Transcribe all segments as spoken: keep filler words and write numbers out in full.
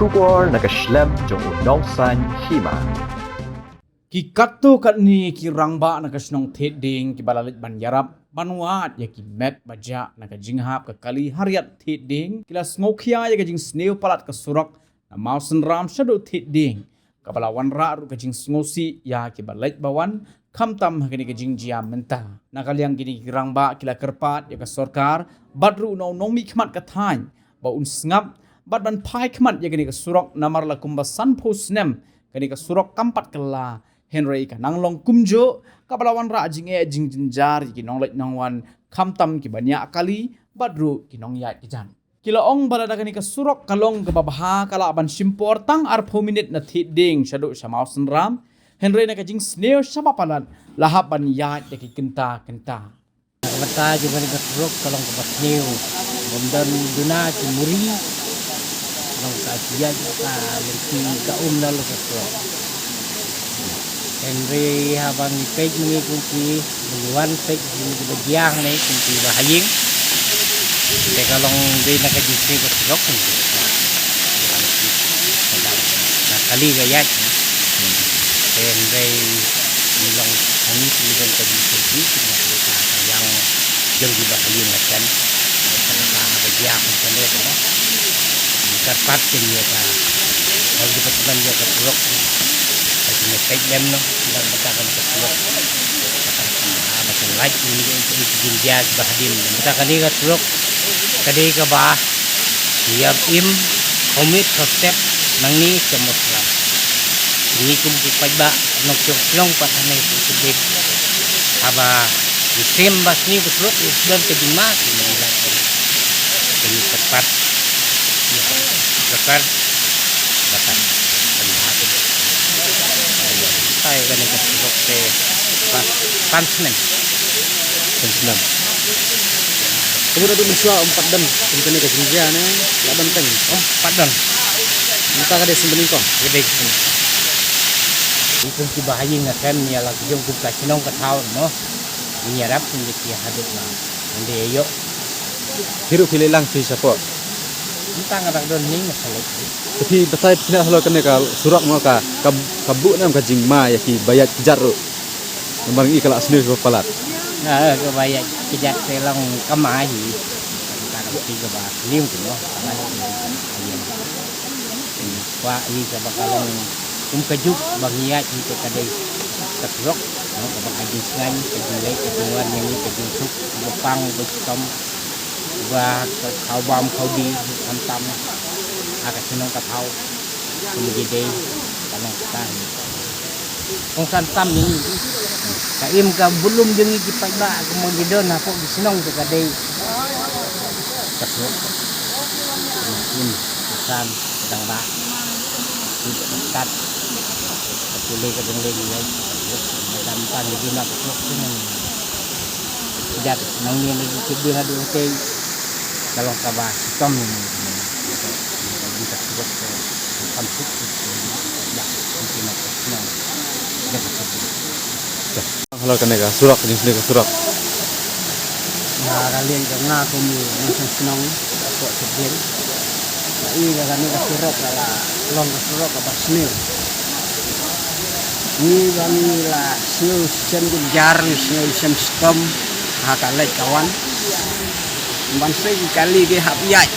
Khubor na ka shlem jong u nongsan hima. Ki katto katne ki rangbah na ka shnong Thied Dieng kiba la leit ban ïarap ban wad ïa ki met ba jah na ka jinghap ka kali ha riat Thied Dieng ki la sngewkhia ïa ka jingsniew palat ka surok na Mawsynram shaduh Thied Dieng, kaba la wanrah ruh ka jingsngewsih ïa kiba leit ba wan, khamtam ha kane ka jingjia mynta. Na ka liang kine ki rangbah ki la kyrpad ïa ka sorkar bad ruh na u nongmihkhmat ka thaiñ ba un sngap bad ban phai khmat ïa kane ka surok, namar la kumba sanphew snem kane ka surok kam pat kylla, hynrei ka nang long kumjuh kaba la wanrah jingeh jingjynjar ïa ki nongleit nongwan, khamtam kiba ñiah kali bad ruh ki nongïaid kjat. Ki la ong ba lada kane ka surok ka long kaba bha ka lah ban shim por tang arphew minit na Thied Dieng shaduh sha Mawsynram, hynrei na ka jingsniew shaba palat la hap ban ïaid da ki kynta kynta. Ka bynta jong kane ka surok ka long kaba sniew, bym don duna ki muri, long ka ïaid ka lynti ka um na long ka surok. Hynrei haba ngi peit ma ngi kum ki, ngi wan peit ma ngi ba jia hangne kum ki ba ha ïing. Te ka long dei na ka jingsniew ka surok kum ki. Na kali ka ïaid. Hynrei ngi long hangne ki don ka jingsniew ki na ka ïang jong ki ba ha ïing la ken. Ka jia kum kane ka. Ngi kyrpad ïa ngi ka, ka department ïa ka surok. Ka jingïapeit lem noh, ïa ka bynta kane ka surok. Ka, ka, ka, ka lait ïa ngi ka jingïa ba hadien. Bynta kane ka surok ka dei kaba ïa im khawmit khawstep nangne sha Mawsynram. Ngi kum ki paidbah nongshong shnong pat hangne sha Thied Dieng. Haba ngi shem ba sniew ka surok, ngi don ka jingma, ngi lait. Ngi kyrpad. Bakar. Bakar. Ai kane ka surok te pan, pan snem. Pan snem. Kumno adu mynshuwa ym pat don kum kane ka jingjia ne, la don teng. Ym pat don. Mynta ka dei snem banyngkong. Ka dei snem. Kum ki ba ha ïing na kem ïa la ki jong kum ka shnong ka thaw mo. Ngi ïarap kum ki haduh na. Ngi ïoh. Phi ruh phi leit lang phi shapoh. Mynta nga dang don ning nga sa leit. Te phi batai phi na halor kane ka surok mo ka, ka, ka buh nam ka jingma ïa ki ba ïaid kjat ruh. Namar ngi ka la sniew ba palat. Nga ka ba ïaid kjat te long ka ma hi. Ka ka phi ka ba sniew tu mo. Kwah ïa ka ba ka long kum ka juk ba ngi ïaid ngi te ka dei ka surok, no, ka ba ka jingsngain, ka jingleit, ka jingwan ïa ngi, ka jingsuk, ka ba pang, ka ba chitom, ka ba ka khaw bam khaw dih, khamtam ha ka shnong ka thaw, ka mujidei, ka long ka ïa ka. Kongsan tam ïa ngi. Ka im ka bulum ïa ngi ki paidbah, ka mujidon hapoh ki shnong te ka dei. Ka surok. Im, kongsan. Dang ba. Ki kat. Ka pule ka dong le ni ai. Dang tang ni duna ka pok ni. Jat nang ni ni ki duna dong te. Ka long ka ba. Tom ni. Ni ka pok. Kam pok. Ya. Ni na. Ni ka pok. Halor kane ka surok, ka jingsniew ka surok. Na ka liang jong nga kum u nongshong shnong hapoh Thied Dieng. Nga i ba kane ka surok ka la long ka surok kaba sniew. Ngi ba ngi la sniew shisien jynjar, ngi sniew shisien shitom ha ka leit ka wan. Ban sngewthuh kali ki hap ïaid.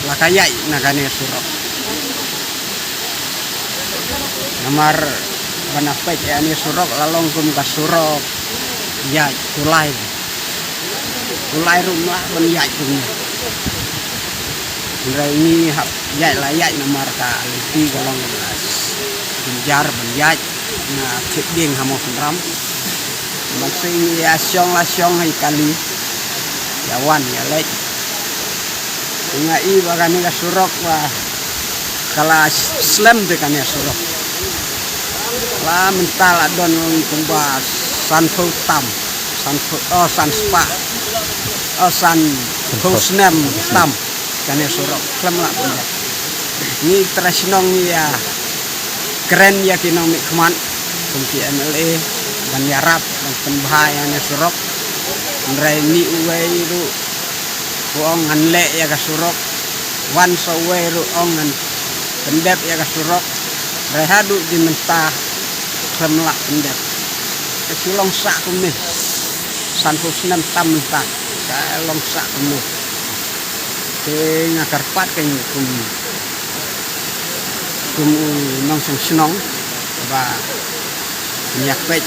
La ka ïaid na kane surok. Namar ban ïa peit ïa kane surok la long kum ka surok ïaid kulai. Kulai ruh mah ban ïaid kum. Hynrei ngi hap ïaid la ïaid namar ka lynti ka long la jynjar ban ïaid na Thied Dieng ha Mawsynram. Ban sngewthuh ïa shong la shong ha i kali. Ïa wan ïa leit. Nga i ba kane ka surok ba ka la slem te kane surok. La mynta la don kumba sanphew tam, sanphew, oh, san spah, oh, sanphew snem tam kane surok. Khlem la mynta. Ngi trai shnong ngi ïa kren ïa ki nongmihkhmat kum ki M L A ban ïarap ban pynbha ïa kane surok. Hynrei ni uwei ruh u ong ngan leh ïa ka surok. Wan sa uwei ruh ong ngan Pyndep ïa ka surok. Hynrei haduh mynta khlem lah pyndep. Ka shu long sah kumne. Sanphew snem tam mynta ka long sah kumne. Te nga kyrpad kein kum, kum u nongshong shnong ba ïa peit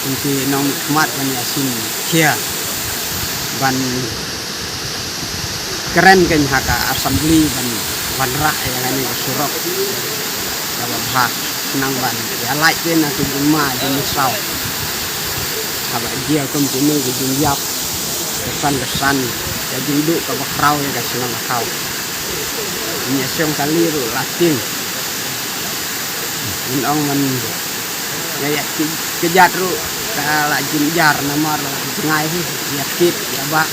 kum ki nongmihkhmat ban ïa shim khia ban kren kein ha ka assembly ban wanrah ïa kane ka surok kaba bha, nang ban ïa lait kein na ki jingma jingmynsaw. Haba jia kum kine ki jingïap ka san ka san, ka jingduh kaba khraw ïa ka shnong ka thaw. Ïa shong kali ruh la tieng. Ngan ong man ïa ïa ki kjat ruh ka la jynjar namar la jngai hi ïa kit ïa ba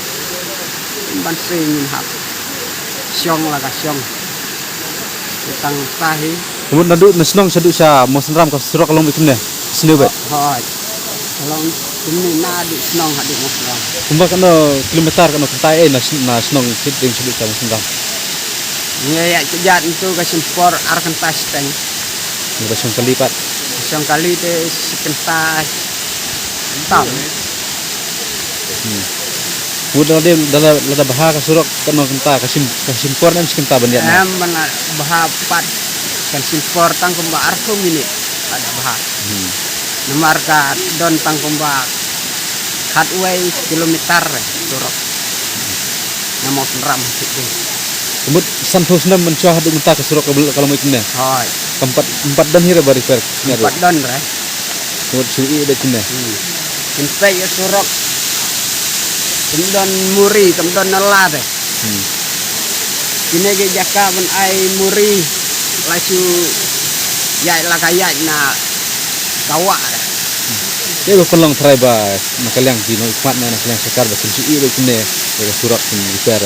ban seng ngin hap shong la ka shong. Tang ta hi. Mut naduh na shnong shaduh sha Mawsynram ka surok ka long beit kumne. Sniew beit. Hoi. Ka long kumne naduh shnong haduh Mawsynram. Kumba katno kilometer, katno kynta eh na shnong Thied Dieng shaduh sha Mawsynram? Ïa ïa kjat ntu ka shim por ar kynta shiteng. Ntu ka shong kali pat. Shong kali te shi kynta tam. Hmm. Mut lada, lada, lada bha ka surok katno kynta, ka shim, ka shim por ne em shi kynta ban ïaid ne? Em, ban bha pat kan shim por tang kumba arphew minit lada bha. Hmm. Namar ka don tang kumba khatwei kilometer surok. Na Mawsynram Thied Dieng. Mut sanphew snem mynshuwa haduh mynta ka surok ka bel-, ka long beit kumne. Hoi. Kam pat, kam pat don hi re ba repair. Kam pat don re. Mut shu ïeh beit kumne. Hmm. Kynpeit ïa surok. Kam don muri, kam don nala re. Hmm. Kine ki jaka ban ai muri la shu ïaid la ka ïaid na ka wah re. Te ba pynlong trai ba na ka liang ki nongmihkhmat ne na ka liang sorkar ba kin shu ïeh beit kumne ïa ka surok kin repair.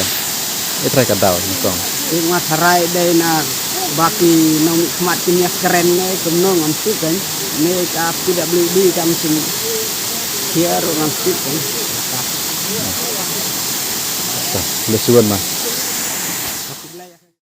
Ïa trai ka daw nyngkong. Te nga tharai dei na ba ki nongmihkhmat kin ïa kren ne kumno ngam tip kan. Ne ka P W D kam shu hiar ngam tip kan. Sa, le suan ma.